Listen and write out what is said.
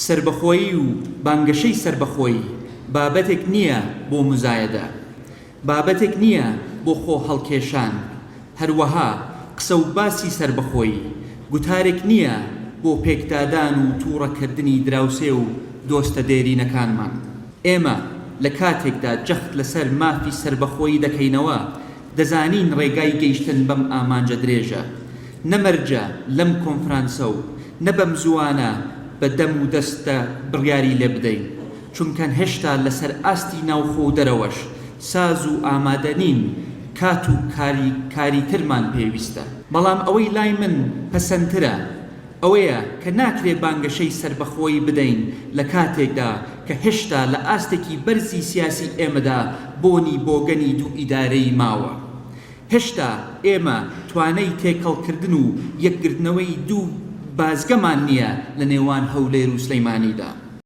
سەربەخۆیی و بانگەشەی سەربەخۆیی بابەتێک نییە بۆ موزایەدە، بابەتێک نییە بۆ خۆ هەڵکێشان، هەروەها قسە و باسی سەربەخۆیی گوتارێک نییە بۆ پێکدادان و تووڕەکردنی دراوسێ و دۆستە دێرینەکانمان. ئێمە لە کاتێکدا جەخت لەسەر مافی سەربەخۆیی دەکەینەوە، دەزانین ڕێگای گەیشتن بەم ئامانجە درێژە. نە مەرجە لەم کۆنفرانسە و نە بەم زووانە بە دەم و دەستە بڕیاری لێ بدەین، چونکەن هێشتا لەسەر ئاستی ناوخۆ و دەرەوەش ساز و ئامادە نین، کات و کاری کاریترمان پێویستە. بەڵام ئەوەی لای من پەسەندترە ئەوەیە کە ناکرێ بانگەشەی سەربەخۆیی بدەین لە کاتێکدا کە هێشتا لە ئاستێکی بەرزی سیاسی ئێمەدا بۆنی بۆگەنی دوو ئیدارەیی ماوە. هێشتا ئێمە توانای تێکەڵکردن و یەکگرتنەوەی دوو بازگەمان نییە لە نێوان هەولێر و سلیمانیدا.